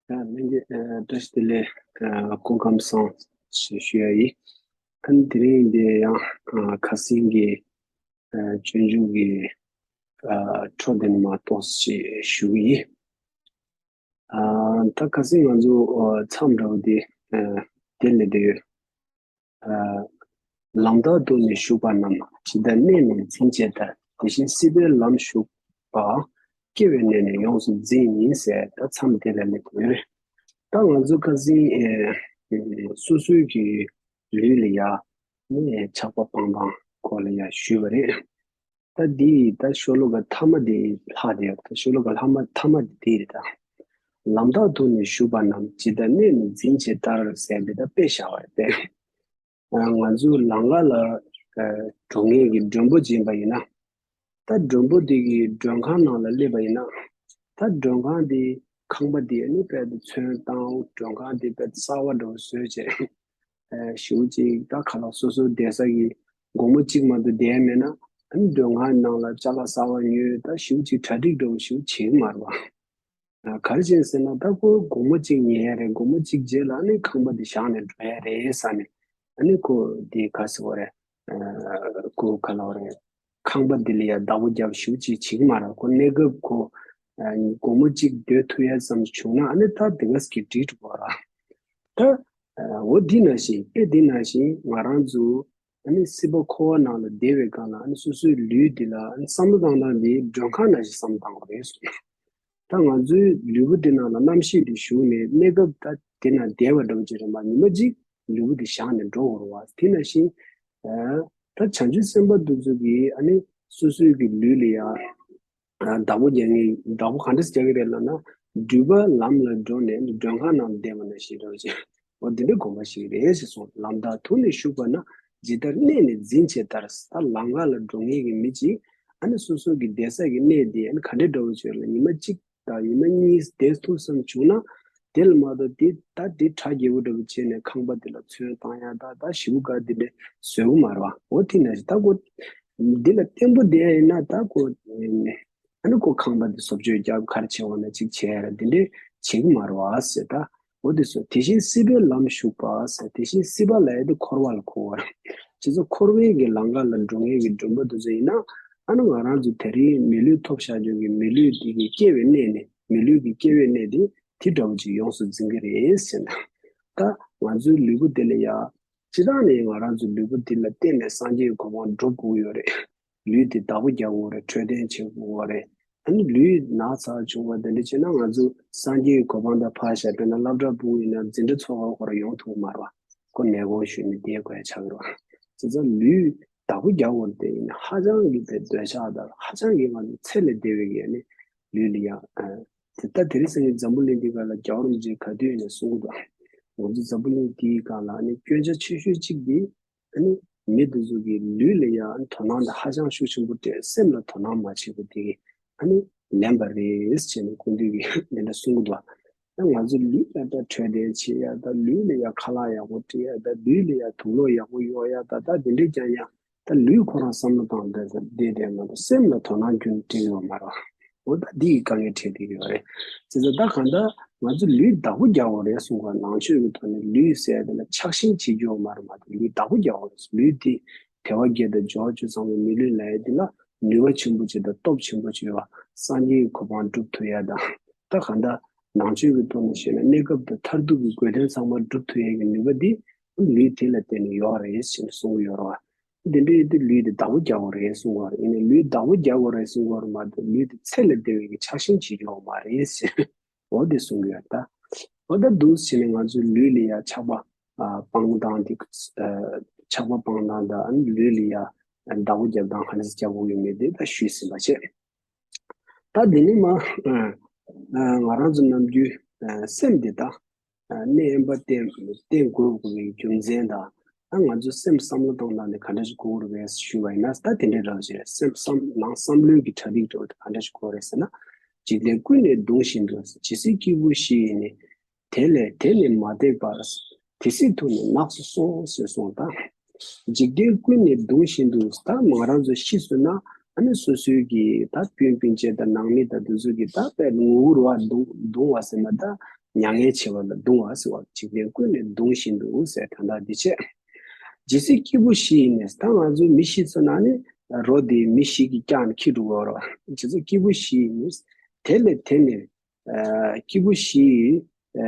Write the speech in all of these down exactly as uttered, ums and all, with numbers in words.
ལྷན་རྒྱས་བཀྲ་ཤིས་བདེ་ལེགས། སྐུ་ཁམས་བཟང་ཞེས་ཞུ་ཡ་ཡིན། ཨ་ནི་དེ་རིང་འདི་ཡང་ཁ་སང་གི་སྤྱོད་འཇུག་གི་འཕྲོ་དེ་ནས་མར་ཏོག་ཙམ་ཞུ་གི་ཡིན། ད་ཁ་སང་ང་ཚོ་མཚམས་འདྲ་བོ་དེ་དེ་ལས་དེ་ཡོད། ལམ་བདག་ཏུ་ནི་ཞུགས་པ་རྣམས། ཇི་ལྟར་གནས་ནས་འཛིན་བྱེད་ལྟར། དེ་བཞིན་སྲིད་པའི་ལམ་ཞུགས་པ། སྐྱེ་བའི་གནས་ནི་ཡོངས་སུ་འཛིན་ཡིན་ཟེར། ད་མཚམས་དེ་ལ་སླེབས་ཡོད་རེད། ད་ང་ཚོ་ཁ་སང་སོ་སོའི་གི་ལུས་ལ་ཡ་ནི་ཆགས་པ་སྤང་སྟངས་སྐོར་ལ་ཡ་ཞུས་པ་རེད། ད་འདི་ད་ཤོ་ལོ་ཀ་ཐ་མ་དེ་ལྷག་དེ་ཡོད། ད་ཤོ་ལོ་ཀ་ལྷག་མ་ཐ་མ་དེ་དེ་རེད། ད་ལམ་བདག་ཏུ་ནི་ཞུགས་པ་རྣམས། ཇི་ལྟར་གནས་ནས་འཛིན་བྱེད་ལྟར་ཟེར་འདི་ད་དཔེ་བཞག་པ་རེད་པས། ང་ཚོ་ལམ་ཁ་ལ་འགྲོ་མཁན་གྱི་མགྲོན་པོ་ཅིག་ཡིན་པ་ཡིན་ན། ད་མགྲོན་པོ་དེ་གི་མགྲོན་ཁང་ནང་ལ་སླེབས་པ་ཡིན་ན། ད་མགྲོན་ཁང་དེ་ཁང་པ་དེ་ནི་དཔེ་དེ་ཚོན་བཏང་། མགྲོན་ཁང་དེ་དཔེ་དེ་གསར་པ་འདྲ་བོ་བཟོས་བྱས། ཞེ་པོ་ཅིག་ད་ཁ་ལག་སོ་སོ་བསྡད་ས་གི་སྒོར་མོ་གཅིག་མ་གཏོགས་བསྡད་མེད་ན། ཨ་ནི་མགྲོན་ཁང་ནང་ལ་ཅ་ལག་གསར་པ་ཉོས། ད་ཞེ་པོ་ཅིག་གྲ་སྒྲིག་འདྲ་བོ་ཞེ་པོ་བྱེད་ཀྱི་མ་རེད་པ། ག་རེ་བྱས་ཟེར་ན། ད་ཁོ་སྒོར་མོ་གཅིག་ཉོས་ཡ་རེད། སྒོར་མོ་གཅིག་རྗེས་ལ་ཨ་ནི་ཁང་པ་འདི་བཞག་ནས་འགྲོ་ཡ་རེད་ཟེར་ནས། ཨ་ནི་ཁོ་འདི་ག་ཟེར་བ་རེད། ཁོ་ག་ལ་བ་རེད། ཁང་པ་འདི་ལ་ཡ་བདག་པོ་རྒྱབ་ཞེ་པོ་ཅིག་བྱེད་ཀྱི་མ་རེད། ཁོ་གནས་སྐབས་ཁོ་སྒོར་མོ་གཅིག་སྡོད་ཐུབ་ཡ་ཙམ་བྱུང་ན། ཨ་ནི་ད་དེ་ག་ཟེར་གི་འགྲིག་འགྲོ་བ་ར། ད་འོ་འདི་ནང་བཞིན་དཔེ་འདི་ནང་བཞིན་ང་རང་ཚོ་ཨ་ནི་སྲིད་པ་འཁོར་བ་ནང་ལ་བསྡད་པའི་སྒང་ལ། ཨ་ནི་སོ་སོའི་ལུས་འདི་ལ་ཨ་ནི་བསམ་བློ་བཏང་སྟངས་འདི་མགྲོན་ཁང་ནང་བཞིན་བསམ་བློ་བཏང་དགོས་རེད་གསུངས། ད་ང་ཚོའི་ལུས་པོ་འདི་ནང་ལ་རྣམ་ཤེས་འདི་ཞུགས་ནས། གནས་སྐབས་ད་འདི་ནང་བསྡད་པ་འདྲ་བོ་ཅིག་རེད་མ། ཉི་མ་གཅིག་ལུས་པོ་འདི་བཞག་ནས་འགྲོ་དགོས་རེད་པ། དེ་ནང་བཞིན་ད་བྱང་ཆུབ་སེམས་དཔའ་འདི་ཚོ་གིས་ཨ་ནི་སོ་སོའི་གི་ལུས་ལ་ཡ་བདག་པོ་རྒྱག་མཁན། བདག་པོ་ག་འདྲ་སེ་རྒྱག་གི་རེད་ལབ་ན། སྒྲུབ་པ་ལམ་ལ་འགྲོ་ནས་མགྲོན་ཁང་ནང་བསྡད་པ་ནང་བཞིན་འདྲ་བོ་ཅིག་འོ་འདི་འདྲའི་དགོངས་པ་ཞིག་རེད་ཅེས་གསུངས། ལམ་བདག་ཏུ་ནི་ཞུགས་པ་རྣམས། ཇི་ལྟར་གནས་ནས་འཛིན་བྱེད་ལྟར། ད་ལམ་ཁ་ལ་འགྲོ་མཁན་གྱི་མི་གཅིག་ཨ་ནི་སོ་སོ་གི་བསྡད་ས་གི་གནས་དེ་ཨ་ནི་ག་འདྲའི་འདྲ་བོ་ཅིག་ལ་ཉི་མ་གཅིག་དང་ཉི་མ་གཉིས་བསྡད་ཐུབ་བསམ་བྱུང་ན། དེ་ལ་མ་གཏོགས་དེ་ད་དེ་གྲ་རྒྱས་པོ་འདྲ་བོ་བྱས་ནས་ཁང་པ་དེ་ལ་ཚོན་བཏང་ཡ་ད་ད་ཞེ་པོ་དགའ་དེ་འདྲ་བཟོ་གི་མ་རེད་པ། འོ་དེ་ནང་བཞིན་ད་ཁོ་འདི་ལ་བརྟན་པོ་བསྡད་ཡིན་ན། ད་ཁོ་ཨ་ནི་ཁོ་ཁང་པ་འདི་བཟོ་བཅོས་རྒྱབ་ག་རེ་བྱེད་འོ་ན་ཅིག་བྱས་ཡ་ར་འདི་འདྲའི་བྱེད་ཀྱི་མ་རེད་པ་ཟེར། ད་འོ་དེ་སོ། དེ་བཞིན་སྲིད་པའི་ལམ་ཞུགས་པ་ཟེར། དེ་བཞིན་སྲིད་པ་ལབ་ཡ་དེ་འཁོར་བ་ལ་གོ་བ་རེད། བྱས་ཙང་འཁོར་བའི་གི་ལམ་ཁ་ལ་འགྲོ་མཁན་གྱི་མགྲོན་པོ་དེ་ཚོ་ཡིན་ན། ཨ་ནི་ང་རང་ཚོ་དེ་རིང་མི་ལུས་ཐོབ་བཞག་རྒྱུ་གི་མི་ལུས་འདི་གི་སྐྱེ་བའི་གནས་ནི། མི་ལུས་ཀྱི་སྐྱེ་བའི་གནས་དེ་དེ་འདྲ་བོ་ཅིག་ཡོངས་སུ་འཛིན་གྱི་རེད་ཟེར་ན། ད་ང་ཚོའི་ལུས་པོ་དེ་ལ་ཡ་སྤྱིར་བཏང་ནས་ང་རང་ཚོའི་ལུས་པོ་འདི་ལ་བརྟེན་ནས་སངས་རྒྱས་ཀྱི་གོ་འཕང་སྒྲུབ་དགོས་ཡོད་རེད། ལུས་འདི་བདག་པོ་རྒྱག་དགོས་རེད། འཕྲོད་བསྟེན་བྱེད་དགོས་རེད། ཨ་ནི་ལུས་ན་ཚ་བྱུང་བ་དེ་འདྲ་བྱས་ན། ང་ཚོ་སངས་རྒྱས་ཀྱི་གོ་འཕང་དང་ཕར་བཞག་དཔེར་ན་སློབ་གྲྭ་ཕྲུ་གུ་ཡིན་ན་འཛིན་གྲྭ་འཚོགས་སྐབས་ཁོ་རང་ཡོང་ཐུབ་ཀྱི་མ་རེད་པ། ཁོ་ནད་གོང་ཞུས་ནས་བསྡད་དགོས་ཡ་ཆགས་ཀྱི་རེད་པ། བྱས་ཙང་ལུས་བདག་པོ་རྒྱག་དགོས་རེད། དེ་ཡིན་ན་ཧ་ཅང་གི་དཔེ་འདོད་ཆགས་དང་ཧ་ཅང་གི་ང་ཚོ་ཚད་ལས་འདས་པའི་གི་ཨ་ནི་ལུས་ལ་ཡ། དེ་ལྟ་དེ་རིང་སང་ཉིན་འཛམ་བུ་གླིང་འདིའི་སྒང་ལ་རྒྱལ་བ་རིན་པོ་ཆེས་ག་དུས་ཡིན་ན་གསུང་གི་འདུག་ང་ཚོ་འཛམ་བུ་གླིང་འདིའི་སྒང་ལ་ཨ་ནི་སྐྱོན་ཆ་ཆེ་ཤོས་གཅིག་འདི་ཨ་ནི་མི་འདི་ཚོ་གི་ལུས་ལ་ཡ་ཨ་ནི་དོ་སྣང་དེ་ཧ་ཅང་ཤུགས་ཆེན་པོ་སྤྲད། སེམས་ལ་དོ་སྣང་མ་བྱེད་པ་དེ་གི་ཨ་ནི་ལན་པ་རེད་ཟེར་ནས་སྐུ་མདུན་གྱིས་འདི་འདྲ་གསུང་གི་འདུག་ད་ང་ཚོ་ལུས་ལ་ད་འཕྲོད་བསྟེན་བྱེད་ཡ་ད། ལུས་ལ་ཡ་ཁ་ལག་ཡག་པོ་སྤྲད་ཡ་ད། ལུས་ལ་ཡ་དུག་ལོག་ཡག་པོ་གཡོག་ཡ་ད། ད་འདི་འདྲས་ཀྱང་ཡ། ད་ལུས་ཁོ་རང་བསམ་བློ་བཏང་བསྡད་བསྡད་བསྡད་མ་གཏོགས་སེམས་ལ་དོ་སྣང་ཁྱོན་ནས་སྤྲད་ཡོད་མ་རེད། འོ་ད་འདི་ཡི་དཀའ་ངལ་འཕྲད་བསྡད་ཡོད་རེད། བྱས་ཙང་ད་གང་ལྟར་ང་ཚོ་ལུས་བདག་པོ་རྒྱག་དགོས་རེད་གསུང་གི། ནང་ཆོས་ཀྱི་ཐོག་ནས་ལུས་ཟེར་དེ་ལ་ཆགས་ཞེན་བྱེད་རྒྱུ་ཡོད་མ་རེད་མ་གཏོགས། ལུས་བདག་པོ་རྒྱག་དགོས་རེད། ལུས་འདི་དལ་བ་བརྒྱད་དང་འབྱོར་བ་བཅུ་ཚང་བའི་མི་ལུས་ལབ་ཡ་འདི་ལ་ནུས་པ་ཆེན་པོ་ཅིག་དང་སྟོབས་ཆེན་པོ་ཅིག་ཡོད་པ། སངས་རྒྱས་ཀྱི་གོ་འཕང་སྒྲུབ་ཐུབ་ཡ་དང་། ད་གང་ལྟར་ནང་ཆོས་ཀྱི་ཐོག་ནས་བཤད་ན་གནས་སྐབས་དང་མཐར་ཐུག་གི་དགོས་དོན་ཚང་མ་སྒྲུབ་ཐུབ་ཡ་གི་ནུས་པ་འདི་ལུས་དེ་ལ་བརྟེན་ནས་ཡོད་རེད་ཅེས་གསུང་གི་ཡོད་རེད་བ། འདི་འདྲ་ཡིན་དུས་ལུས་དེ་བདག་པོ་རྒྱག་དགོས་རེད་གསུང་གི་ཡོད་རེད། ཡིན་ནའི་ལུས་བདག་པོ་རྒྱག་དགོས་རེད་གསུང་གི་ཡོད་རེད་མ་གཏོགས། ལུས་དེ་ཚད་ལས་འདས་པའི་གི་ཆགས་ཞེན་བྱེད་རྒྱུ་ཡོད་མ་རེད་ཟེར། འོ་དེ་གསུང་གི་ཡོད་ད། འོ་ད་འདུག་སེ་བྱས་ནས་ང་ཚོའི་ལུས་ལ་ཡ་ཆགས་པ་ཨ་སྤང་སྟངས་དེ། ཨ་ཆགས་པ་སྤང་སྟངས་དང་། ཨ་ནི་ལུས་ལ་ཡ་བདག་པོ་རྒྱབ་སྟངས་ག་འདྲ་སེ་རྒྱག་དགོས་ཀྱི་མེད་དེ་ད་ཞུས་ཟིན་པ་བྱས། ད་དེ་ནས་མ་ཨ་ང་རང་ཚོ་ནམ་རྒྱུན་ཨ་སེམས་དེ་ད་ཨ་གནས་དབེན་པ་བསྟེན་བསྟེན་དགོས་དགོས་པའི་རྒྱུ་མཚན་དང་། ཨ་ང་ཚོ་སེམས་བསམ་བློ་གཏོང་སྟངས་དེ་ག་འདྲ་ཞིག་དགོས་རེད་པས་ཞུས་པ་ཡིན་ན། ད་དེ་འདྲའི་འདྲ་བོ་ཞིག་རེད། སེམས་བསམ་ནང་བསམ་བློའི་གི་གྲ་སྒྲིག་འདྲ་བོ་དེ་ག་འདྲ་ཞིག་དགོས་རེད་ཟེར་ན། འཇིག་རྟེན་ཀུན་ནས་གདུང་བཞིན་དུ། ཇི་སྲིད་སྐྱེས་བུ་བཞི་ཡིས་ནི། དེ་ལས་དེ་ནི་མ་འདས་པར། དེ་སྲིད་དུ་ནི་ནགས་སུ་སོང་ཞེས་གསུངས་དང་། འཇིག་རྟེན་ཀུན་ནས་གདུང་བཞིན་དུ། ད་ང་རང་ཚོ་ཤི་སོང་ན་ཨ་ནི་སོ་སོའི་གི་ད་སྤུན་སྤུན་མཆེད་དང་ནང་མི་དང་དེ་ཚོ་གི་ད་དཔེ་ངུ་རུ་བ་གདུང་གདུང་བ་ཟེར་ན། ད་ མྱ་ངན་བྱེད་པ་ལ་གདུང་བ་ཟེར་བ། འཇིག་རྟེན་ཀུན་ནས་གདུང་བཞིན་དུ་ཟེར། ད་ལྟ་འདི་བྱས། ཇི་སྲིད་སྐྱེས་བུ་བཞི་ཡིས་ནི། ད་ང་ཚོ་མི་བཞི་ཚོ་ནང་ནས་རོ་དེ་མི་བཞི་གིས་བཀྱགས་ནས་འཁྱེར་འགྲོ་གི་ཡོད་རེད་བ། ཇི་སྲིད་སྐྱེས་བུ་བཞི་ཡིས་ནི། དེ་ལས་དེ་ནས་ཨ་སྐྱེས་བུ་བཞི་ཡིས་ཨ་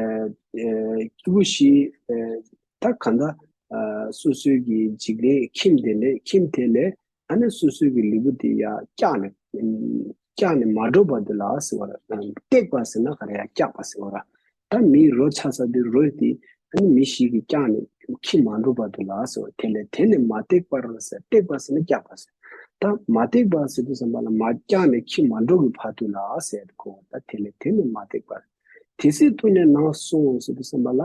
ཨ་སྐྱེས་བུ་བཞི་ཡིས་ཨ་ད་གང་ལྟར་ཨ་སོ་སོའི་གི་འཇིག་རྟེན་ཁྱིམ་དེ་ལས་ཁྱིམ་དེ་ལས་ཨ་ནི་སོ་སོའི་གི་ལུས་པོ་དེ་ཡར་བཀྱགས་ནས་ཨམ་བཀྱགས་ནས་མ་འགྲོ་བར་དུ་ལ་ཟེར་བ་རེད། བཏེགས་པ་ཟེར་ན་ག་རེ་ཡ། བཀྱགས་པ་ཟེར་བ་རེད། ད་མིའི་རོ་ཆགས་ས་དེ་རོ་དེ་ཨ་ནི་མི་ཞིག་གིས་བཀྱགས་ནས་འཁྱེར་མ་འགྲོ་བར་དུ་ལ་ཟེར་བ། དེ་ལས་དེ་ནི་མ་བཏེགས་པར་ཟེར། བཏེགས་པ་ཟེར་ན་བཀྱགས་པ་ཟེར། ད་མ་བཏེགས་པ་ཟེར་དུས་ཙམ་པ་ལ་མ་བཀྱགས་ནས་འཁྱེར་མ་འགྲོ་གི་བར་དུ་ལ་ཟེར་གོ། ད་དེ་ལས་དེ་ནི་མ་བཏེགས་པར། དེ་སྲིད་དུ་ནི་ནང་སོང་ཟེར་དུས་ཙམ་པ་ལ་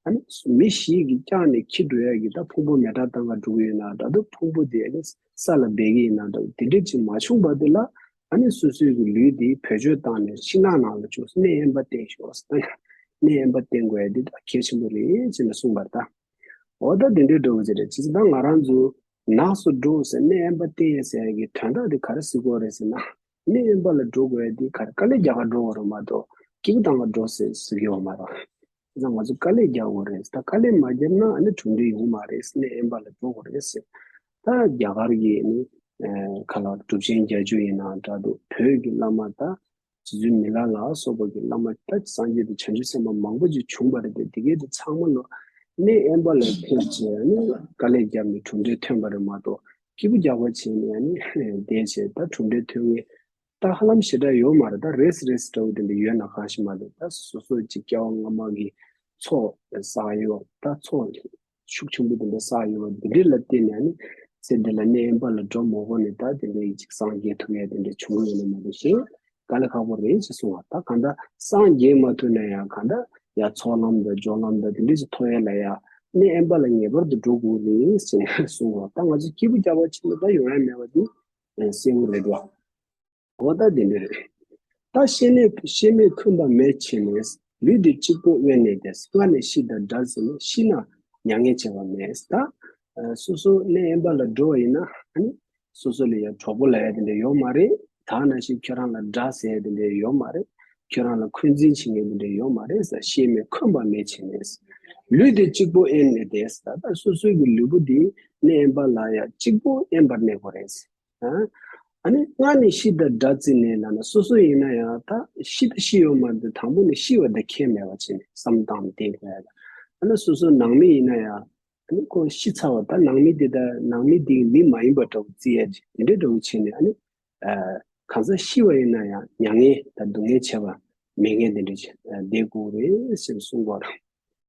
ཨ་ནི་མི་ཞིག་གིས་བཀྱགས་ནས་འཁྱེར་འགྲོ་ཡ་གི་ད་ཕུང་པོ་མེ་སྲེག་བཏང་ག་འགྲོ་གི་ཡོད་ན་འདྲ་འདུག་ཕུང་པོ་དེ་ཨ་ནི་ས་ལ་སྦས་ཀྱི་ཡིན་ན་འདྲ་འདུག་དེ་འདྲས་ཅིག་མ་བྱུང་བར་དུ་ལ་ཨ་ནི་སོ་སོའི་གི་ལུས་དེ་བེད་སྤྱོད་བཏང་ནས་ཤིང་ནགས་ནང་ལ་བཅུག་གནས་དབེན་པ་བསྟེན་ཤོག་གནས་དབེན་པ་བསྟེན་དགོས་ཡ་འདི་ད་གལ་ཆེན་པོ་རེད་ཅེས་ནས་གསུངས་པ་རེད་ད། འོ་ད་དེ་འདྲའི་འདྲ་བོ་ཅིག་རེད། ཇི་སྲིད་ད་ང་རང་ཚོ་ནགས་སུ་འགྲོ་ཟེར་གནས་དབེན་པ་བསྟེན་ཡ་ཟེར་ཡ་གི་དོན་དག་དེ་ག་རེ་ཟེར་གོ་རེད་ཟེར་ན། གནས་དབེན་པ་ལ་འགྲོ་དགོས་ཡ་དེ་ག་རེ་དཀའ་ལས་རྒྱག་ག་འགྲོ་བ་རེད་མ་གཏོགས་སྐྱིད་པོ་བཏང་ག་འགྲོ་ཟེར་ཟེར་གི་ཡོད་མ་རེད། ད་ང་ཚོ་དཀའ་ལས་རྒྱག་དགོས་རེད། ད་དཀའ་ལས་མ་བརྒྱབ་ན་ཨ་ནི་གྲུབ་འབྲས་ཡོང་མ་རེད། གནས་དབེན་པ་ལ་འགྲོ་དགོས་རེད་ཟེར། ད་རྒྱ་གར་གྱི་ནི་ཁ་ལ་གྲུབ་ཆེན་བརྒྱད་ཅུ་ཡིན་ན་འདྲ་འདུག་བོད་ཀྱི་བླ་མ་ད་རྗེ་བཙུན་མི་ལ་ལ་སོགས་པ་གི་བླ་མ་ད་སངས་རྒྱས་དང་བྱང་ཆུབ་སེམས་དཔའ་མང་པོ་ཅིག་བྱུང་བ་རེད་དེ། དེ་གའི་དེ་ཚང་མ་ལོ་གནས་དབེན་པ་ལ་ཕེབས་བྱས་ནི་དཀའ་ལས་བརྒྱབ་ནས་གྲུབ་འབྲས་ཐོན་པ་རེད་མ་གཏོགས་སྐྱིད་པོ་རྒྱག་པ་བྱས་ནས་ནི་བསྡད་བྱས་ད་གྲུབ་འབྲས་ཐོན་ངེས་ད་ཧ་ལམ་ཞེ་དྲག་ཡོད་མ་རེད། ད་རེས་རེས་འདྲ་བོ་དེ་འདྲ་ཡོད་ན་གང་ཞིག་མ་རེད། ད་སོ་སོ་ཅིག་སྐྱེ་བ་སྔ་མ་གི་ཚོགས་བསགས་ཡོད། ད་ཚོགས་ཤུགས་ཆེན་པོ་དེ་འདྲ་བསགས་ཡོད་པ་འདི་འདྲ་ལ་བརྟེན་ནས་ནི་ཚེ་འདི་ལ་གནས་དབེན་པ་ལ་འགྲོ་མ་དགོས་ནས་ད་དེ་འདྲ་ཡི་ཅིག་སངས་རྒྱས་ཐུབ་ཡ་དེ་འདྲ་བྱུང་ཡོད་ན་མ་གཏོགས་ཞེ་དཀའ་ལས་ཁག་པོ་རེད་ཅེས་གསུངས་པ། ད་གང་ལྟར་སངས་རྒྱས་མ་ཐུབ་ན་ཡང་གང་ལྟར་ཡ་ཚོགས་ལམ་དང་སྦྱོར་ལམ་དང་དེ་འདྲ་ཅིག་ཐོབ་ཡ་ལ་ཡ་གནས་དབེན་པ་ལ་ངེས་པར་དུ་འགྲོ་དགོས་རེད་ཅེས་གསུངས་པ། ད་ང་ཚོ་སྐྱིད་པོ་རྒྱག་པ་ཕྱིན་ན་ད་ཡོང་ཡ་མེད་པ་འདི་གསལ་པོ་རེད་འདུག་འོ་ད་དེ་འདྲ་རེད། ད་ཤེས་ནས་ཤེས་མེད་འཁོན་པ་མེད་བྱས་ནས། ལུས་འདི་གཅིག་པོ་དབེན་གནས་ཏེ། སྔ་ནས་ཤི་དང་འདྲ་བརྩིས་ནས། ཤི་ན་མྱ་ངན་བྱེད་པ་མེད། ད་ཨ་སོ་སོ་གནས་དབེན་པ་ལ་འགྲོ་བ་ཡིན་ན་ཨ་ནི་སོ་སོ་ལ་ཡང་གྲོགས་པོ་ལབ་ཡ་དེ་འདྲ་ཡོད་མ་རེད། ད་ནང་བཞིན་ཁྱོད་རང་ལ་དགྲ་ཟེར་ཡ་དེ་འདྲ་ཡོད་མ་རེད། ཁྱོད་རང་ལ་འཁོན་འཛིན་བྱེད་མཁན་དེ་འདྲ་ཡོད་མ་རེད་ཟེར། ཤེས་མེད་འཁོན་པ་མེད་བྱས་ནས། ལུས་འདི་གཅིག་པོ་དབེན་གནས་ཏེ། ད་ལྟ་སོ་སོའི་གི་ལུས་པོ་འདི་གནས་དབེན་པ་ལ་ཡང་གཅིག་པོ་དབེན་པར་གནས་དགོས་རེད། ཨ་ནི་སྔ་ནས་ཤི་དང་འདྲ་བརྩིས་ནས་ལབ་ན་སོ་སོ་ཡིན་ན་ཡང་ད་ཤི་ད་ཤི་ཡོད་མ་རེད། དང་པོ་ནས་ཤི་བ་དང་ཁྱད་མེད་པ་བྱས་ནས་བསམ་བཏང་ནས་བསྡད་དགོས་ཡ། ཨ་ནི་སོ་སོ་ནང་མི་ཡིན་ན་ཡང་ཨ་ནི་ཁོ་ཤི་ཚར་བ་ད་ནང་མི་དེ་ད་ནང་མི་དེ་མི་མ་ཡིན་པ་འདྲ་བོ་བརྩི་ཡ་ཅིག་དེ་འདྲ་འདྲ་བོ་བྱས་ནས་ཨ་ནི་གང་ཟག་ཤི་བ་ཡིན་ན་ཡང་མྱ་ངན་དང་སྡུག་བསྔལ་བྱེད་པ་མེད་མཁན་དེ་འདྲ་བྱས་བསྡད་དགོས་རེད་ཟེར་གསུངས་པ་རེད།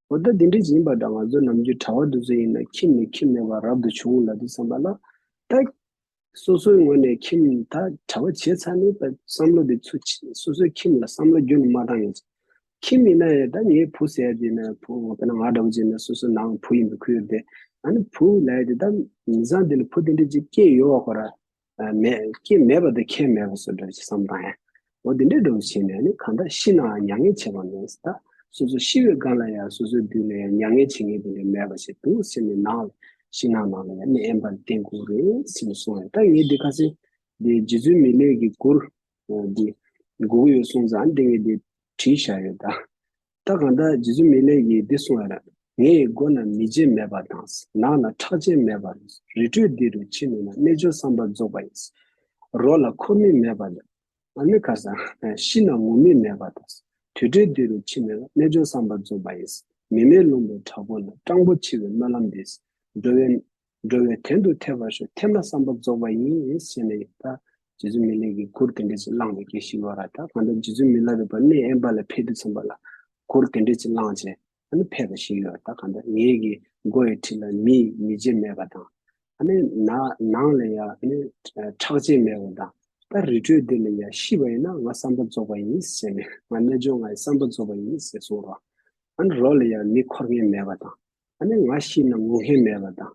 འོ་ད་དེ་འདྲ་ཡིན་པ་འདྲ་ང་ཚོ་ནམ་རྒྱུན་གྲྭ་པ་འདི་ཚོ་ཡིན་ན་ཁྱིམ་ནས་ཁྱིམ་མེད་པར་རབ་ཏུ་བྱུང་ལབ་དུས་ཙམ་པ་ལ་ད་སོ་སོའི་ངོས་ནས་ཁྱིམ་ད་གྲྭ་པ་བྱས་ཚར་ནས་ད་བསམ་བློ་དེ་ཚུར་ཕྱི་སོ་སོའི་ཁྱིམ་ལ་བསམ་བློ་རྒྱུན་ནས་མ་བཏང་ཡོད། ཁྱིམ་ཡིན་ན་ཡང་ད་ངའི་བུ་ཟེར་ཡ་དེ་ན་བུ་དཔེར་ན་ང་འདྲ་བོ་བྱས་ན་སོ་སོ་ནང་བུ་ཡིན་པའི་ཁུལ་དེ་ཨ་ནི་བུ་ལབ་ཡ་དེ་ད་མི་ཚང་དེ་ལ་བུ་དེ་འདྲ་ཅིག་སྐྱེས་ཡོད་པ་ཁོ་ར། མེད་སྐྱེ་མེད་པ་དང་ཁྱད་མེད་པ་བཟོ་འདྲ་ཞིག་བསམ་བཏང་ཡ། འོ་དེ་འདྲའི་འདྲ་བོ་བྱས་ནས་ནི་གང་ལྟར་ཤི་ནའང་མྱ་ངན་བྱེད་པ་མེད། ད་སོ་སོ་ཤི་བའི་སྒང་ལ་ཡང་སོ་སོའི་མདུན་ལ་ཡང་མྱ་ངན་བྱེད་མཁན་དེ་འདྲ་མེད་པ་ཞིག་འདུག་ཟེར་ནས་ནང་ལ་ཤིང་ནགས་ནང་ལ་ཡང་གནས་དབེན་པར་བསྟེན་དགོས་རེད་ཟེར་ནས་གསུངས་ཡ། ད་ངས་འདི་ཁ་སང་འདི་རྗེ་བཙུན་མི་ལས་ཀྱི་མགུར་འདི་དགོས་ཀྱི་ཡོད་གསུངས་ཙང་འདི་ངས་འདི་བྲིས་བཞག་ཡོད་ད། ད་གང་ལྟར་རྗེ་བཙུན་མི་ལས་ཀྱིས་འདི་གསུངས་ཡ་རེད། ངའི་མགོ་ན་མི་རྗེ་མེད་པ་དང་། ནགས་ན་ཁྲག་ཅན་མེད་པ། རི་ཁྲོད་འདི་རུ་འཆི་ནུས་ན། རྣལ་འབྱོར་བསམ་པ་རྫོགས་པ་ཡིན། རོ་ལ་འཁོར་མི་མེད་པ་དང་། ཨ་ནི་ཁ་སང་ཤི་ན་ངུ་མི་མེད་པ་དང་། དུར་ཁྲོད་འདི་རུ་འཆི་ནུས་ན། རྣལ་འབྱོར་བསམ་པ་རྫོགས་པ་ཡིན། མི་མེད་ལུང་པའི་བྲག་ཕུག་ན། སྤྲང་པོ་འཆི་བའི་སྨོན་ལམ་འདི། འགྲོ་བའི་འགྲོ་བའི་དོན་དུ་ཐེབས་པར་ཤོག་ཐེབས་ན་བསམ་པ་རྫོགས་པ་ཡིན། ཞེས་ནས་ད་རྗེ་བཙུན་མི་ལས་ཀྱིས་མགུར་དེ་འདྲ་ཞིག་བླངས་པའི་སྐད་ཞིག་ཡོད་ར། ད་གང་ལྟར་རྗེ་བཙུན་མི་ལ་རས་པ་གནས་དབེན་པ་ལ་ཕེབས་དུས་ཙམ་པ་ལ་མགུར་དེ་འདྲ་ཞིག་བླངས་བྱས་ཨ་ནི་ཕེབས་པ་ཞིག་ཡོད་ར། ད་གང་ལྟར་ངེད་ཀྱི་མགོ་ཡི་འཁྲིས་ལ་མི་མི་རྗེ་མེད་པ་དང་། ཨ་ནི་ན་ནང་ལ་ཡ་ཨ་ནི་ཁྲག་ཅན་མེད་པ་དང་། ད་རི་ཁྲོད་འདི་ལ་ཡ་ཤི་བ་ཡིན་ན་ང་བསམ་པ་རྫོགས་པ་ཡིན་ཟེར་ནས་ང་རྣལ་འབྱོར་ང་ཡི་བསམ་པ་རྫོགས་པ་ཡིན་ཟེར་གསུངས་ར། ཨ་ནི་རོ་ལ་ཡ་མི་འཁོར་མཁན་མེད་པ་དང་། ཨ་ནི་ང་ཤི་ན་ངུ་མཁན་མེད་པ་དང་།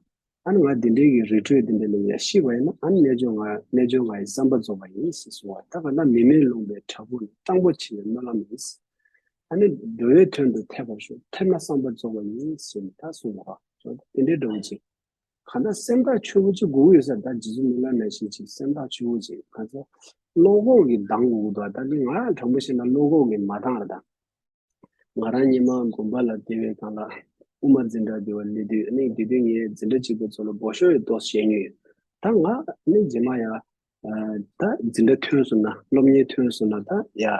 ཨ་ནི་ང་འདི་འདྲའི་གི་རི་ཁྲོད་འདི་འདྲ་ལ་ཡ་ཤི་བ་ཡིན་ན་ཨ་ནི་རྣལ་འབྱོར་ང་རྣལ་འབྱོར་ང་ཡི་བསམ་པ་རྫོགས་པ་ཡིན་ཟེར་གསུངས་པ། ད་ག་ན་མི་མེད་ལུང་པའི་བྲག་ཕུག་ན། སྤྲང་པོ་འཆི་བའི་སྨོན་ལམ་ཡིན། ཨ་ནི་འགྲོ་བའི་དོན་དུ་ཐེབས་པར་ཤོག་ཐེབས་ན་བསམ་པ་རྫོགས་པ་ཡིན་ཟེར་ནས་ད་གསུངས་པ། དེ་འདྲའི་འདྲ་བོ་ཅིག་གང་ལྟར་སེམས་ཐག་ཆོད་པོ་ཅིག་དགོས་ཀྱི་ཡོད་ས་རེད། ད་རྗེ་བཙུན་མི་ལ་ནང་བཞིན་ཅིག་སེམས་ཐག་ཆོད་པོ་ཅིག་གང་ལྟར་བློ་ཁོག་གི་འདང་དགོས་ཀྱི་འདུག་ད་འདི་ང་ཡང་དྲང་པོ་བཤད་ན་བློ་ཁོག་གི་མ་འདང་རེད་ད། ང་རང་ཉི་མ་དགོན་པ་ལ་བསྡད་པའི་སྒང་ལ་དབུ་མ་འཛིན་གྲྭ་དེ་བ་སླེབས་དུས་ནི་དེ་དུས་ངས་འཛིན་གྲྭ་གཅིག་པ་ཚོ་ལ་སྦོ་ཤོ་ཡི་ཏོག་བཤད་མྱོང་ཡོད། ད་ང་ནི་རྗེས་མ་ཡང་ད་འཛིན་གྲྭ་ཐོན་སོང་ན་སློབ་གཉེར་ཐོན་སོང་ན་ད་ཡ་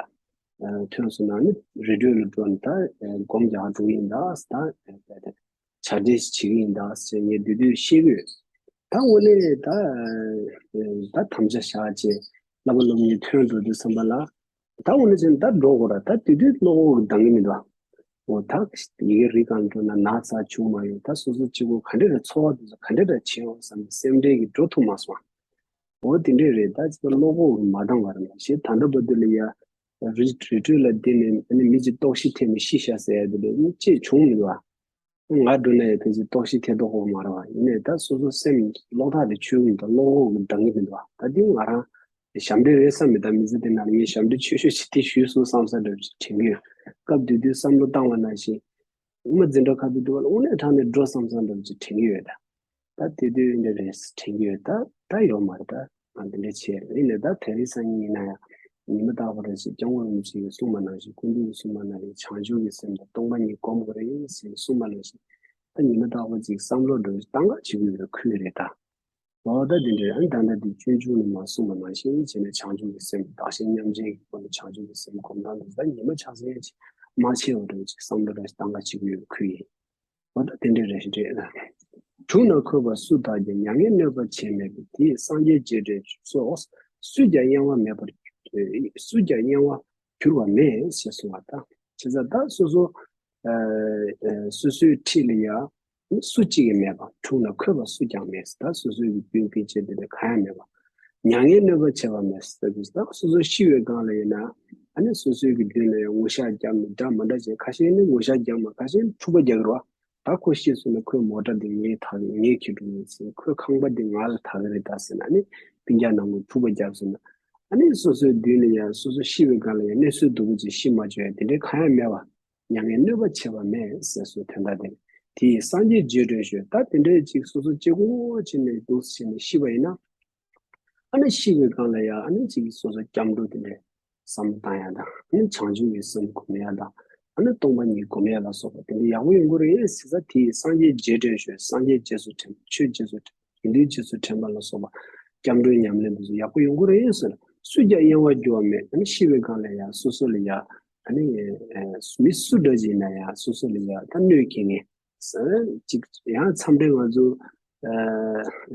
ཐོན་སོང་ན་ནི་རི་ཁྲོད་ལ་འགྲོ་ནས་ད་སྒོམ་རྒྱག་འགྲོ་གི་ཡིན་ད་ད་བྱ་འདྲེ་ཞིག་བྱེད་ཀྱི་ཡིན་ད་ཟེར་ངས་དེ་དུས་བཤད་ཀྱི་ཡོད། ད་དངོས་གནས་ད་ད་དམ་བཅའ་བཞག་བྱས་བསླབ་པ་སློབ་གཉེར་ཐོན་འགྲོ་དུས་ཙམ་པ་ལ། ད་འོ་ན་ཅན་ད་འགྲོ་དགོས་ར་ད་དེ་དུས་བློ་ཁོག་གི་འདང་གི་མི་འདུག་འོ་ད་ཡི་གེ་རིགས་གང་འགྲོ་ན་ན་ཚ་བྱུང་མ་ཡོང་ད་སོ་སོ་གཅིག་པོ་ག་འདྲ་རེ་འཚོ་བ་དེ་ཚོ་ག་འདྲ་རེ་བྱེད་འོ་བསམ་ནས་སེམས་ཁྲལ་གྱི་འགྲོ་ཐུབ་མ་སོང་། འོ་དེ་འདྲས་རེད་ད་ཅི་ད་བློ་ཁོག་གི་མ་འདང་བ་རེད་མ་གཞི་ད་ལྟ་བར་དུ་ལ་ཡ་རི་རི་ཁྲོད་ལ་བསྡད་ནས་ཨ་ནི་མི་གཅིག་ལྟོགས་ཤི་ཐེབས་ནས་ཤི་ཤ་ཟེར་ཡ་དེ་ལས་ཅེས་བྱུང་མི་འདུག་ཨ། ང་འགྲོ་ན་ཡང་ཕལ་ཆེར་ལྟོགས་ཤི་ཐེབས་མདོག་ཁོག་མ་རེད་བ། ཡིན་ནའི་ད་སོ་སོ་སེམས་བློ་ཐག་དེ་ཆོད་མི་འདུག་བློ་ཁོག་གི་འདང་གི་མི་འདུག་བ། ད་འདི་ང་རང་ཞབས་འདྲེན་རེད་བསམ་མེད་ད་མི་ཚེ་འདི་ནང་ལ་ངས་ཞབས་འདྲེན་ཆོས་ཤོས་ཅིག་དེ་ཞུས་སོང་བསམ་ས་འདྲ་བོ་ཅིག་དྲན་གི་ཡོད། སྐབས་དེ་དུས་བསམ་བློ་བཏང་བ་ནང་བཞིན་དབུ་མ་འཛིན་གྲྭ་ཁ་ཐུག་དུ་བ་ལ་དངོས་གནས་དྲང་ནས་འགྲོ་བསམ་བསམ་འདྲ་བོ་ཅིག་དྲན་གི་ཡོད་ད། ད་དེ་དུས་འདི་རེད་དྲན་གྱི་ཡོད་ད། ད་ཡོད་མ་རེད་ད། ང་འདི་འདྲ་བྱས་ཡིན་ནས་ད་དེ་རིང་སང་ཉིན་ཡིན་ན་ཡང་ཉི་མ་རྟག་པར་ཞིག་སྐྱབས་མགོན་རིན་པོ་ཆེ་གིས་གསུངས་པ་ནང་བཞིན་སྐུ་མདུན་གྱིས་གསུངས་པ་ནང་བཞིན་བྱང་ཆུབ་ཀྱི་སེམས་དང་སྟོང་པ་ཉིད་སྒོམ་དགོས་རེད་ཟེར་གསུངས་པ་ནང་བཞིན་ད་ཉི་མ་རྟག་པར་ཅིག་བསམ་བློ་འགྲོ་བཞིན་ཏང་ག་བྱེད་དགོས་རེད་ཁུལ་རེད་ད། འོ་ད་འདི་འདྲ་ཨ་ད་ལྟ་འདི་སྤྱོད་འཇུག་ནས་མ་གསུངས་པ་ནང་བཞིན་བྱས་ནས་བྱང་ཆུབ་ཀྱི་སེམས་བདག་གཞན་མཉམ་བརྗེ་གི་སྒོ་ནས་བྱང་ཆུབ་ཀྱི་སེམས་སྒོམ་སྟངས་འདི་ད་ཉི་མ་ཆགས་སེ་ཅིག་མ་བྱས་པ་འདྲ་ཅིག་བསམ་བློ་རེ་ཏང་ག་བྱེད་དགོས་ཁུལ་ཡིན། འོ་ད་དེ་འདྲའི་རེ་ཞིག་རེད། དྲུང་ན་འཁོད་པ་སུ་དག་ཀྱང་། མྱ་ངན་གནོད་པ་བྱས་མེད་པས། དེ་ཡིས་སངས་རྒྱས་རྗེས་དྲན་ཤོག་སུས་ཀྱང་གཡེང་བ་མེད་པར། སུས་ཀྱང་གཡེང་བ་གྱུར་བ་མེད་ཞེས་གསུངས་པ་དང་། བྱས་ཙང་ད་སོ་སོ་སོ་སོའི་འཁྲིས་ལ་ཡང་སུ་གཅིག་ཀྱང་མེད་པ། དྲུང་ན་འཁོད་པ་སུ་ཀྱང་མེད། ད་སོ་སོའི་གི་སྤུན་སྤུན་མཆེད་དེ་འདྲ་གང་ཡང་མེད་པ། མྱ་ངན་གནོད་པ་བྱས་པ་མེད་ཟེར་དུས་ད་སོ་སོ་ཤི་བའི་སྒང་ལ་ཡིན་ན་ཨ་ནི་སོ་སོའི་གི་མདུན་ལ་ཡང་ངུ་ཤག་བརྒྱབ་ནས་འདྲ་མ་འདྲ་བྱས་ཁ་ཤས་ནི་ངུ་ཤག་བརྒྱབ་མ་ཁ་ཤས་ནི་འཁྲུག་པ་རྒྱག་གི་རེད་བ། ད་ཁོ་ཤི་སོང་ན་ཁོའི་མོ་ཊ་འདི་ངས་ཐག་ངས་ཁྱེར་འགྲོ་ངེས་ཟེར་ཁོའི་ཁང་པ་འདི་ང་ལ་ཐག་གི་རེད་ད་ཟེར་ན་ཨ་ནི་སྤུན་ཀྱག་ནང་ངུ་འཁྲུག་པ་རྒྱབ་སོང་ན་ཨ་ནི་སོ་སོའི་མདུན་ལ་ཡང་སོ་སོ་ཤི་བའི་སྒང་ལ་ཡང་གནས་ཚུལ་སྡུག་པོ་ཅིག་ཤི་མ་བཅུག་ཡ་དེ་འདྲའི་གང་ཡང་མེད་བ། མྱ་ངན་གནོད་པ་བྱས་པ་མེད་ཟེར་སོ་དོན་དག་དེ། དེ་ཡིས་སངས་རྒྱས་རྗེས་དྲན་ཤོག་ད་དེ་འདྲའི་ཅིག་སོ་སོ་གཅིག་པོ་བྱས་ནས་འདུག་བྱས་ནས་ཤི་བ་ཡིན་ན། ཨ་ནི་ཤི་བའི་སྒང་ལ་ཡང་ཨ་ནི་ཅིག་སོ་སོ་སྐྱབས་འགྲོ་དེ་འདྲའི་བསམ་བློ་བཏང་ཡ་དང་ཨ་ནི་བྱང་ཆུབ་ཀྱི་སེམས་སྒོམ་ཡ་དང་ཨ་ནི་སྟོང་པ་ཉིད་སྒོམ་ཡ་ལ་སོགས་པ་དེ་འདྲ་ཡག་པོ་ཡོང་གི་རེད་ཟེར་ས་དེ་ཡིས་སངས་རྒྱས་རྗེས་དྲན་ཤོག་སངས་རྒྱས་རྗེས་སུ་དྲན་པ་ཆོས་རྗེས་སུ་དྲན་པ་དགེ་འདུན་རྗེས་སུ་དྲན་པ་ལ་སོགས་པ་སྐྱབས་འགྲོའི་ཉམས་ལེན་དེ་ཚོ་ཡག་པོ་ཡོང་གི་རེད་ཟེར་ན་སུས་ཀྱང་གཡེང་བ་འགྱུར་བ་མེད། ཨ་ནི་ཤི་བའི་སྒང་ལ་ཡང་སོ་སོ་ལ་ཡང་ཨ་ནི་མི་སུ་འདྲ་ཅིག་ཡིན་ན་ཡང་སོ་སོ་ལ་ཡང་ད་གནོད་སྐྱེལ་མཁན་ཟེར་ཅིག་ཡང་མཚམས་རེ་ང་ཚོ་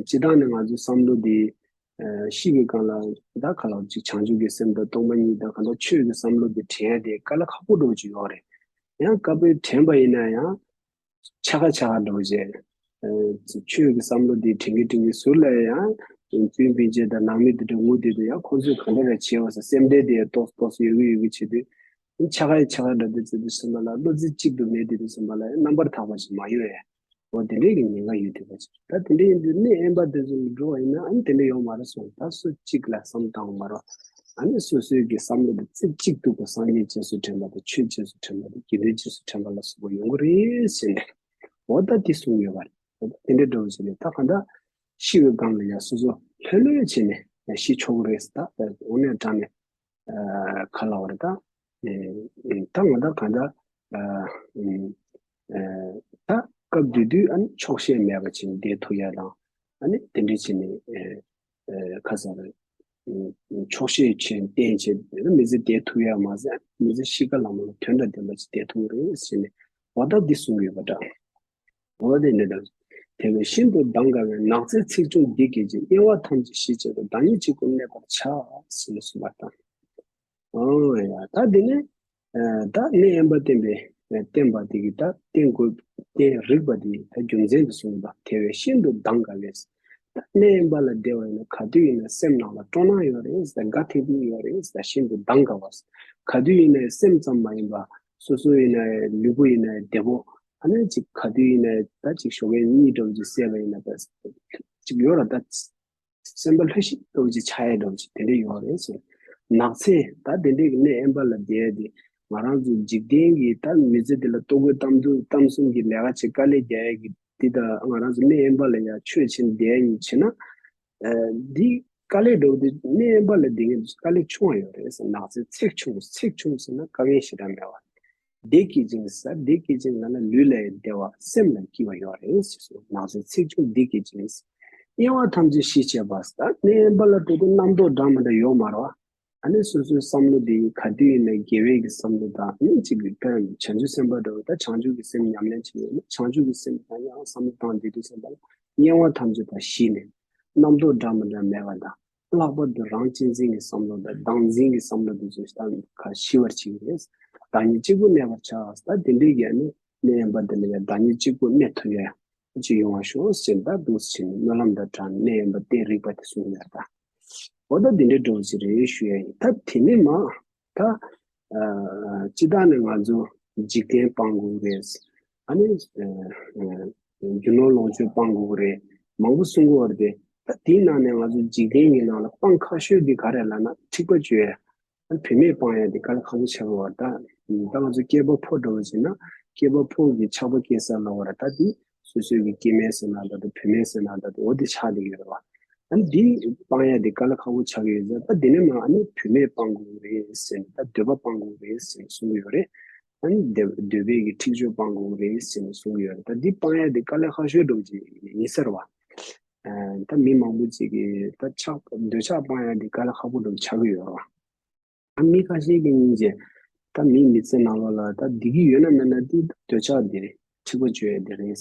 སྤྱི་བཏང་ནས་ང་ཚོའི་བསམ་བློ་འདི་ཤི་བའི་སྒང་ལ་ད་ག་ལ་ཅིག་བྱང་ཆུབ་ཀྱི་སེམས་དང་སྟོང་པ་ཉིད་དང་གང་ལྟར་ཆོས་ཀྱི་བསམ་བློ་འདི་དྲན་ཡ་དེ་དཀའ་ལས་ཁག་པོ་འདྲ་བོ་ཅིག་ཡོད་རེད། ཡང་སྐབས་རེ་དྲན་པ་ཡིན་ན་ཡང་ཆ་ག་ཆ་ག་འདྲ་བོ་བྱས། ཆོས་ཀྱི་བསམ་བློ་འདི་དྲན་གི་དྲན་གི་ཟུར་ལ་ཡང་སྤུན་སྤུན་མཆེད་དང་ནང་མི་དེ་འདྲ་ངུ་དེ་དུས་ཡང་ཁོང་ཚོས་ག་འདྲ་རེ་བྱེད་འོ་ཟེར་སེམས་ཁྲལ་དེ་ཏོག་ཏོག་ཙམ་ཡོད་གི་ཡོད་གི་བྱེད་དུས་ཆ་ག་ཡི་ཆ་ག་འདྲ་དུས་ཙི་དུས་སེམས་པ་ལ་བློ་རྩེ་གཅིག་ཏུ་མེད་དེ་དུས་སེམས་པ་ལ་ཡང་རྣམ་པར་དག་པ་ཞིག་མ་ཡོང་ཡ། འོ་དེ་འདྲས་ཀྱི་ཉེན་ཁ་ཡོད་དེ་བ་ཅིག་ད་དེ་འདྲས་ཡིན་དུས་གནས་དབེན་པ་དེ་ཚོ་ལ་འགྲོ་བ་ཡིན་ན་ཨ་ནི་དེ་འདྲས་ཡོང་མ་རེད་སོང་ད་སུ་གཅིག་ལ་བསམ་བཏང་བ་མ་རེད། ཨ་ནི་སོ་སོའི་གི་བསམ་བློ་དེ་རྩེ་གཅིག་ཏུ་གི་སངས་རྒྱས་རྗེས་སུ་དྲན་པ་དང་ཆོས་རྗེས་སུ་དྲན་པ་དང་དགེ་འདུན་རྗེས་སུ་དྲན་པ་ལ་སོགས་པ་ཡོང་གི་རེད་ཟེར་ནས་འོ་ད་དེ་གསུངས་ཡོད་པ་རེད། འོ་ད་དེ་འདྲས་འདྲ་བོ་བྱས་ནས་ད་གང་ལྟར་ཤི་བའི་སྒང་ལ་ཡང་སོ་སོ་ལྷོད་ལྷོད་བྱས་ནས་ཡང་ཤི་ཆོག་གི་རེད་ཟེར་ད་དངོས་གནས་དྲང་ནས་ག་ལ་བ་རེད་ད། ད་ང་ད་གང་ལྟར་ད་སྐབས་དེ་དུས་ཨ་ནི་ཆོག་ཤེས་མེད་པ་བྱས་ནས་བསྡད་ཐུབ་ཡ་དང་ཨ་ནི་དེ་འདྲས་བྱས་ནས། ཁ་སང་རེད། ཆོག་ཤེས་ཆེན་བསྟེན་བྱས་མི་ཚེ་བསྡད་ཐུབ་ཡ་མ་ཟད་མི་ཚེ་གཤིས་ཀ་ལ་མ་ལ་དོན་དང་ལྡན་པ་ཅིག་བསྡད་ཐུབ་ཀྱི་རེད་ཟེར་ནས་འོ་ད་འདི་གསུང་གི་ཡོད་པ་འདྲ། འོ་དེ་འདྲ་འདྲ། དེ་བས་ཤིན་ཏུ་གདམས་དཀའ་བའི་ནགས་ཚལ་ཚེགས་ཆུང་འདི་བརྒལ་ཅིང་། དབྱེ་བ་ཐམས་ཅད་ཞི་བྱེད་དུ། བདག་ཉིད་གཅིག་པུར་གནས་པར་བྱ། ཟེར་ནས་གསུངས་པ་དང་། ཨོ་ཡ་ད་འདི་ནི་ད་གནས་དབེན་པ་བསྟེན་པའི་བསྟེན་པ་དེ་གི་ད་བསྟེན་དགོས་བསྟེན་རིགས་པ་དེ་ད་རྒྱུ་མཚན་དུ་གསུངས་པ། དེ་བས་ཤིན་ཏུ་གདམས་དཀའ་བས། ད་གནས་དབེན་པ་ལ་བསྡད་པ་ཡིན་ན་ག་དུས་ཡིན་ན་སེམས་ནང་ལ་སྤྲོ་སྣང་ཡོད་རེད་ཟེར་དགའ་ཐིག་ཐིག་ཡོད་རེད་ཟེར་ཤིན་ཏུ་གདམས་དཀའ་བ། ག་དུས་ཡིན་ན་སེམས་ཙམ་མ་ཡིན་པ་སོ་སོ་ཡིན་ན་ལུས་པོ་ཡིན་ན་བདེ་པོ་ཨ་ནི་ཅིག་ག་དུས་ཡིན་ན་ད་ཅིག་ཞོགས་ཀས་གཉིད་འདྲ་བོ་ཅིག་སད་པ་ཡིན་ན་ད་ཅིག་ཡོད་ར་ད། སེམས་པ་ལྷོད་ཤིག་ལྟ་བུ་ཅིག་ཆགས་ཡ་འདྲ་བོ་ཅིག་དེ་འདྲ་ཡོད་རེད་ཟེར། ནགས་ཚལ་ད་དེ་འདྲའི་གི་གནས་དབེན་པ་ལ་བསྡད་ཡ་དེ་ང་རང་ཚོ་འཇིག་རྟེན་གྱི་ད་མི་ཚེ་འདི་ལ་ལྟོ་གོས་གཏམ་གཏམ་གསུམ་གྱི་ལས་ཀ་བྱེད་དཀའ་ལས་རྒྱག་ཡ་གི་འདི་ད་ང་རང་ཚོ་གནས་དབེན་པ་ལ་ཡ་ཆོས་བྱེད་བསྡད་ཡ་ཡིན་བྱས་ན་འདི་དཀའ་ལས་འདྲ་བོ་དེ་གནས་དབེན་པ་ལ་བསྡད་མཁན་དེ་ཚོ་དཀའ་ལས་ཆུང་བ་ཡོད་རེད་ཟེར། ནགས་ཚལ་ཚེགས་ཆུང་ཚེགས་ཆུང་ཟེར་ན་དཀའ་ངལ་ཞེ་དྲག་མེད་པ། བདེ་སྐྱིད་ཅིང་ཟེར། བདེ་སྐྱིད་ཅིང་ལབ་ན་ལུས་ལ་བདེ་བ་སེམས་ལ་སྐྱིད་པ་ཡོད་རེད་ཟེར་སོང་། ནགས་ཚལ་ཚེགས་ཆུང་བདེ་སྐྱིད་ཅིང་། དམྱལ་བ་ཐམས་ཅད་ཞི་བྱེད་པ་ཟེར། ད་གནས་དབེན་པ་ལ་འགྲོ་དུས་རྣམ་རྟོག་འདྲ་མི་འདྲ་ཡོད་མ་རེད་བ། ཨ་ནི་སོ་སོའི་བསམ་བློ་དེ་ག་དུས་ཡིན་ནའི་དགེ་བའི་གི་བསམ་བློ་དང་། ཨ་ནི་གཅིག་གི་དཔེར་ན་བྱང་ཆུབ་སེམས་དཔའ་འདྲ་བོ། ད་བྱང་ཆུབ་ཀྱི་སེམས་ཉམས་ལེན་བྱེད་ཡོད་ན་བྱང་ཆུབ་ཀྱི་སེམས་དང་ཡང་བསམ་བློ་བཏང་བསྡད་དུས་ཙམ་པ་ལ་དམྱལ་བ་ཐམས་ཅད་དང་ཞི་ནས་རྣམ་རྟོག་འདྲ་མི་འདྲ་མེད་པ་དང་། ལྷག་པར་དུ་རང་གཅེས་འཛིན་གྱི་བསམ་བློ་དང་བདག་འཛིན་གྱི་བསམ་བློ་དེ་ཚོ་ཞིག་ད་ག་ཞི་བར་བྱེད་ཀྱི་རེད། བདག་ཉིད་གཅིག་པུ་གནས་པར་བྱ། ད་དེ་འདྲའི་གི་ཨ་ནི་གནས་དབེན་པ་དེ་ལ་ཡང་བདག་ཉིད་གཅིག་པུ་གནས་ཐུབ་ཡ་ཅིག་ཡོང་བ་ཤོག་ཟེར། ད་འདུག་སེ་བྱས་ནས་སྨོན་ལམ་དང་སྦྲགས་གནས་དབེན་པ་སྟེ་རིག་པ་དེ་གསུངས་ཡོད་ད། འོ་ད་དེ་འདྲའི་འདྲ་བོ་ཅིག་རེད་ཞུ་ཡ་ཡིན། ད་དེ་ནས་མ་ད་ཨ་སྤྱིར་བཏང་ནས་ང་ཚོ་འཇིག་རྟེན་སྤང་དགོས་རེད། ཨ་ནི་ཨ་ཨ་རྒྱུ་ནོར་ལོངས་སྤྱོད་སྤང་དགོས་རེད། མང་པོ་གསུང་གི་ཡོད་རེད་དེ། ད་དེའི་ནང་ནས་ང་ཚོ་འཇིག་རྟེན་གྱི་ནང་ལ་སྤང་ཁག་ཤོས་དེ་ག་རེ་ལབ་ན་འཁྲིག་པ་སྤྱོད་ཡ། ཨ་བུད་མེད་སྤང་ཡ་དེ་དཀའ་ལས་ཁག་པོ་ཆགས་ཀྱི་ཡོད་རེད་ད། ད་ང་ཚོ་སྐྱེས་པ་ཕོ་འདྲ་བོ་བྱས་ན་སྐྱེས་པ་ཕོ་གི་ཆགས་པ་སྐྱེ་ས་ལབ་པ་རེད། ད་དེ་སོ་སོའི་གི་སྐྱེ་དམན་ཟེར་ན་འདྲ་འདྲ། བུད་མེད་ཟེར་ན་འདྲ་འདྲ། འོ་དེ་ཆགས་བསྡད་ཀྱི་ཡོད་རེད་བ། ཨ་ནི་འདི་སྤང་ཡ་དེ་དཀའ་ལས་ཁག་པོ་ཆགས་ཀྱི་ཡོད་ཟེར། ད་དེ་ནས་མ་ཨ་ནི་བུད་མེད་སྤང་དགོས་ཀྱི་རེད་ཟེར་ནས། ད་འདོད་པ་སྤང་དགོས་ཀྱི་རེད་ཟེར་ནས་གསུང་གི་ཡོད་རེད། ཨ་ནི་འདོད་འདོད་པའི་གི་འཁྲིག་སྤྱོད་སྤང་དགོས་ཀྱི་རེད་ཟེར་ནས་གསུང་གི་ཡོད་རེད། ད་འདི་སྤང་ཡ་དེ་དཀའ་ལས་ཁག་ཤོས་འདྲ་བོ་ཅིག་ཡིན་ས་རེད་བ། ཨ་ད་མི་མང་པོ་ཅིག་གིས་ད་ཆགས་འདོད་ཆགས་སྤང་ཡ་དེ་དཀའ་ལས་ཁག་པོ་འདྲ་བོ་ཆགས་ཀྱི་ཡོད་རེད་བ། ཨ་མི་ཁ་ཤས་ཀྱིས་སྙིང་རྗེ། ད་མིའི་མི་ཚེ་ནང་ལོགས་ལ་ད་བདེ་སྐྱིད་ཡོད་ན་མེད་ན་དེ་འདོད་ཆགས་དེ་རེད། འཁྲིག་པ་སྤྱོད་ཡ་དེ་རེད།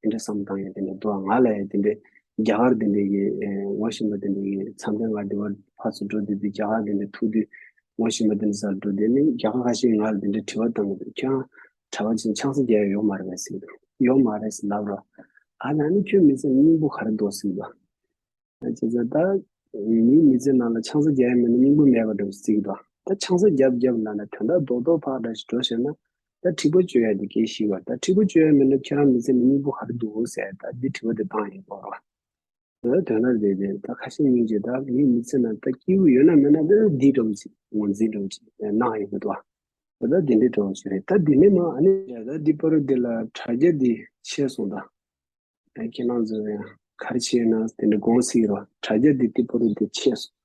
དེ་འདྲ་བསམ་བཏང་ཡ་དེ་འདྲ་འདུག་ང་ལ་ཡ་དེ་འདྲ་རྒྱ་གར་དེ་འདྲ་གི་ཨེ་ངོ་ཤེས་པ་དེ་འདྲ་གི་མཚམས་ལྡན་ང་དེ་བར་ཕར་ཚུར་འགྲོ་དུས་དེ། རྒྱ་གར་དེ་འདྲ་ཐུག་དུས་ངོ་ཤེས་པ་དེ་འདྲ་སར་འགྲོ་དུས་ནི་རྒྱ་གར་ཁ་ཤས་ང་ལ་དེ་འདྲ་དྲི་བ་བཏང་གི་འདུག་ཁྱེད་རང་གྲྭ་པ་ཅིག་ཆང་ས་རྒྱག་ཡ་ཡོད་མ་རེད་པས་ཟེར་གི་འདུག་ཡོད་མ་རེད་ཟེར་ལབ་རོགས། ཨ་ན་ནི་ཁྱོད་མི་ཚེ་སྙིང་པོ་ག་རེ་འདུག་ཟེར་གི་འདུག་བྱས་ཙང་ད་མིའི་མི་ཚེ་ནང་ལ་ཆང་ས་རྒྱག་ཡ་མེད་ན་སྙིང་པོ་མེད་པ་འདྲ་བོ་ཟེར་གི་འདུག་ད་ཆང་ས་རྒྱབ་རྒྱབ་ལབ་ན་དོན་དག་རྡོག་རྡོག་ཕར་འདྲ་ཞིག་འགྲོ་ཤེས་ན། ད་འཁྲིག་པ་སྤྱོད་ཡ་དེ་གལ་ཆེ་བ། ད་འཁྲིག་པ་སྤྱོད་ཡ་མེད་ན་ཁྱེད་རང་མི་ཚེ་ནང་སྙིང་པོ་ག་རེ་འདུག་ཟེར། ད་འདི་དྲི་བ་དེ་བཏང་ཡིན་པ་རེད། ད་དོན་དག་དེ་དེ་ད་ཁ་ཤས་སྙིང་རྗེ། ད་མིའི་མི་ཚེ་ནང་ད་སྐྱིད་པོ་ཡོད་ན་མེད་ན་ད་འདི་འདྲ་བོ་ཅིག་ངོས་འཛིན་འདྲ་བོ་ཅིག་གནང་ཡོང་གི་འདུག་ད་ད་འདི་འདྲའི་འདྲ་བོ་ཅིག་རེད། ད་འདི་ནས་མ་ཨ་ནི་ད་འདི་བར་དུ་འདི་ལ་དྲ་རྒྱ་འདི་ཆད་སོང་ད། ཨ་ཁྱེད་རང་ཚོ་ཡང་ག་རེ་བྱས་ན་དེ་འདྲ་དགོངས་སྲིད་རོགས། དྲ་རྒྱ་འདི་དེ་བར་དུ་འདི་ཆད་སོང་།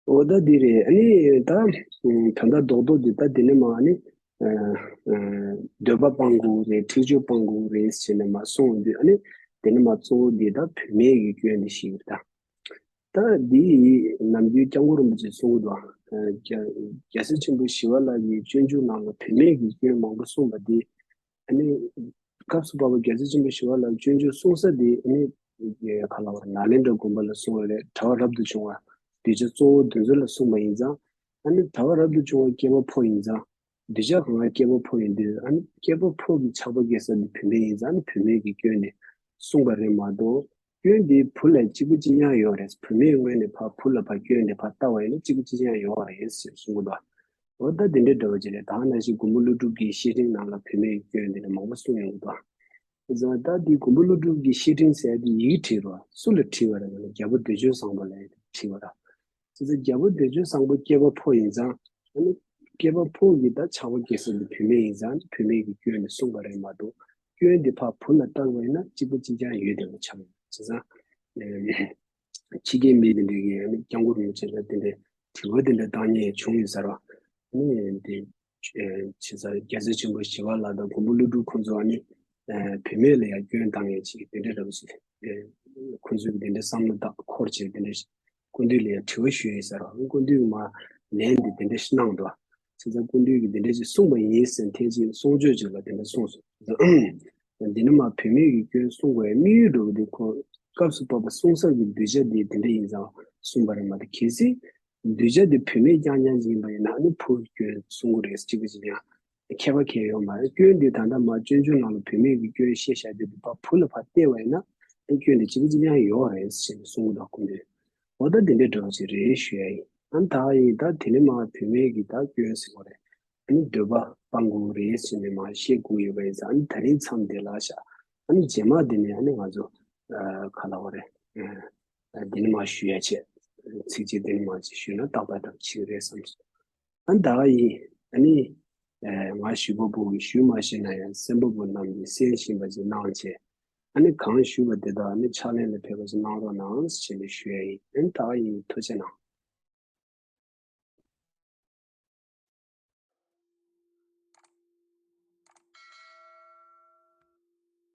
འོ་ད་འདི་རེད། ཨ་ནི་ད་དོན་དག་རྡོག་རྡོག་འདི་ད་འདི་ནས་མ་ཨ་ནི་ཨ་ཨ་འདོད་པ་སྤང་དགོས་རེད། འཁྲིག་སྤྱོད་སྤང་དགོས་རེད་ཟེར་ནས་མ་གསུངས་དུས། ཨ་ནི་དེ་ནས་མ་གཙོ་བོ་འདི་ད་བུད་མེད་ཀྱི་སྐྱོན་འདི་ཞིག་རེད་ད། ད་འདི་ནམ་རྒྱུན་སྐྱབས་མགོན་རིན་པོ་ཆེས་གསུང་གི་འདུག་ཨ་རྒྱལ་རྒྱལ་སྲས་ཆེན་པོ་ཞི་བ་ལྷ་ཡི་སྤྱོད་འཇུག་ནང་ལ་བུད་མེད་ཀྱི་སྐྱོན་མང་པོ་གསུངས་པ་འདི། ཨ་ནི་སྐབས་སུ་བབས་པ་རྒྱལ་སྲས་ཆེན་པོ་ཞི་བ་ལྷའི་སྤྱོད་འཇུག་གསུང་ས་དེ་ཨ་ནི་ག་ལབ་དགོས་རེད། ནཱ་ལེནྡྲ་དགོན་པ་ལ་གསུངས་པ་རེད། གྲྭ་པ་རབ་ཏུ་བྱུང་བ་གདུལ་བྱ་གཙོ་བོ་འདི་ཚོ་ལ་གསུངས་པ་ཡིན་ཙང་། ཨ་ནི་གྲྭ་པ་རབ་ཏུ་བྱུང་བ་སྐྱེས་པ་ཕོ་ཡིན་ཙང་། གདུལ་བྱ་གང་ག་སྐྱེས་པ་ཕོ་ཡིན་དུས། ཨ་ནི་སྐྱེས་པ་ཕོ་གི་ཆགས་པ་སྐྱེ་ས་དེ་བུད་མེད་ཡིན་ཙང་། ཨ་ནི་བུད་མེད་ཀྱི་སྐྱོན་དེ་གསུངས་པ་རེད་མ་གཏོགས། སྐྱོན་དེ་བུ་ལ་གཅིག་པ་གཅིག་རྐྱང་ཡོད་རེད། བུད་མེད་ངོས་ནས་ཕར་བུ་ལ་ཕར་སྐྱོན་དེ་ཕར་བལྟ་བ་ཡིན་ན་གཅིག་པ་གཅིག་རྐྱང་ཡོད་རེད་ཟེར་གསུང་གི་འདུག་འོ་ད་དེ་འདྲའི་འདྲ་བོ་ཅིག་རེད། ད་ནང་བཞིན་མགོན་པོ་ཀླུ་སྒྲུབ་ཀྱི་བཤེས་སྤྲིང་ནང་ལ་བུད་མེད་ཀྱི་སྐྱོན་དེ་འདྲ་མང་པོ་གསུངས་ཡོང་གི་འདུག་བྱས་ཙང་ད་འདི་མགོན་པོ་ཀླུ་སྒྲུབ་ཀྱི་བཤེས་སྤྲིང་ཟེར་ཡ་དེ་ཡི་གེ་བྲིས་རོགས། སུ་ལ་བྲིས་པ་རེད་ལབ་ན་རྒྱལ་པོ་བདེ་སྤྱོད་བཟང་པོ་ལ་བྲིས་པ་རེད། བྱས་ཙང་རྒྱལ་པོ་བདེ་སྤྱོད་བཟང་པོ་སྐྱེས་པ་ཕོ་ཡིན་ཙང་། ཨ་ནི་སྐྱེས་པ་ཕོ་གི་ད་ཆགས་པ་སྐྱེ་ས་དེ་བུད་མེད་ཡིན་ཙང་། བུད་མེད་ཀྱི་སྐྱོན་དེ་གསུངས་པ་རེད་མ་གཏོགས། སྐྱོན་དེ་ཕར་བུ་ལ་བཏགས་པ་ཡིན་ན་གཅིག་པ་གཅིག་རྐྱང་ཡོད་བསྡད་པ་ཆགས་ཡོད། བྱས་ཙང་། ཕྱི་རྒྱལ་མི་དེ་འདྲ་གིས་ཨ་ནི་སྐྱབས་མགོན་རིན་པོ་ཆེ་ལ་དེ་འདྲའི་དྲི་བ་དེ་འདྲ་བཏང་མཁན་བྱུང་ཡོད་ས་རེད། ཨ་ནི་དེ་ཨ་བྱས་ཙང་རྒྱལ་སྲས་ཆེན་པོ་ཞི་བ་ལྷ་དང་མགོན་པོ་ཀླུ་སྒྲུབ་ཁོང་ཚོ་ཨ་ནི་ཨ་བུད་མེད་ལ་ཡང་སྐྱོན་བཏང་མཁན་ཅིག་དེ་འདྲ་འདྲ་བོ་ཞིག་ཨ་ཁོང་ཚོས་དེ་འདྲ་བསམ་བློ་བཏང་འཁོར་བྱས་དེ་འདྲ་ཞིག་སྐུ་མདུན་ལ་ཡང་དྲི་བ་ཞུས་ཡོད་ས་རེད། སྐུ་མདུན་མར་ལན་དེ་དེ་འདྲ་ཞིག་གནང་འདུག་བྱས་ཙང་སྐུ་མདུན་གྱིས་དེ་འདྲ་ཞིག་གསུངས་པ་ཡིན་ཟེར་ཐེངས་གཅིག་གསུང་ཆོས་ཅིག་ལ་དེ་འདྲ་གསུངས་སོང་། འདི་ནི་མ་བུད་མེད་ཀྱི་སྐྱོན་གསུང་དགོས་ཡ་དམིགས་ཡུལ་འདྲ་བོ་དེ་ཁོ་སྐབས་སུ་བབས་པ་གསུང་ས་ཀྱི་གདུལ་བྱ་དེ་དེ་འདྲ་ཡིན་ཙང་གསུངས་པ་རེད་མ་གཏོགས། གལ་སྲིད་གདུལ་བྱ་དེ་བུད་མེད་རྐྱང་རྐྱང་ཅིག་ཡིན་པ་ཡིན་ན། ཨ་ནི་བུ་གི་སྐྱོན་གསུང་གི་རེད། གཅིག་པ་གཅིག་རྐྱང་ཁྱད་པར་གང་ཡང་ཡོད་མ་རེད། སྐྱོན་དེ་ད་ལྟ་མ་སྤྱོད་འཇུག་ནང་ལ་བུད་མེད་ཀྱི་སྐྱོན་བཤད་བཞག་དུས་དེ་ཕར་བུ་ལ་ཕར་བལྟས་པ་ཡིན་ན། ཨ་སྐྱོན་དེ་གཅིག་པ་གཅིག་རྐྱང་ཡོད་རེད་ཟེར་ནས་གསུང་གི་འདུག་སྐུ་མདུན། འོ་ད་དེ་འདྲའི་འདྲ་བོ་ཞིག་རེད་ཞུ་ཡ་ཡིན། ཨ་ནི་ད་ཡིན་ད་དེ་ནས་མ་བུད་མེད་ཀྱི་ད་སྐྱོན་ཟེར་བ་རེད། ཨ་ནི་འདོད་པ་སྤང་དགོས་རེད་ཟེར་ནས་མ་བཤད་དགོས་ཡོད་པ་ཡིན་ཙང་། ཨ་ནི་ད་རིང་མཚམས་འདི་ལ་བཞག་ཨ་ནི་རྗེས་མ་འདི་ནས་ཨ་ནི་ང་ཚོ་ཨ་ག་ལབ་དགོས་རེད། ཨ་འདི་ནས་མ་ཞུ་ཡ་བྱས། ཚིགས་བཅད་འདི་ནས་མ་ཅིག་ཞུས་ན་ཏག་ཏག་ཏག་ཅིག་རེད་བསམ་སོང་། ཨ་ནི་ད་ག་ཡིན། ཨ་ནི་ཨ་ང་ཞུས་པ་པོ་གིས་ཞུས་མ་ཤེས་ན་ཡང་གསན་པ་པོ་རྣམས་ཀྱིས་གསན་ཤེས་པ་ཅིག་གནང་བྱས། ཨ་ནི་གང་ཞུས་པ་དེ་དག་ཨ་ནི་ཕྱག་ལེན་ལ་ཕེབས་པ་ཅིག་གནང་རོགས་གནང་ཞེས་ནས་ཞུ་ཡ་ཡིན། ཨ་ནི་ད་ག་ཡིན། ཐུགས་རྗེ་གནང་།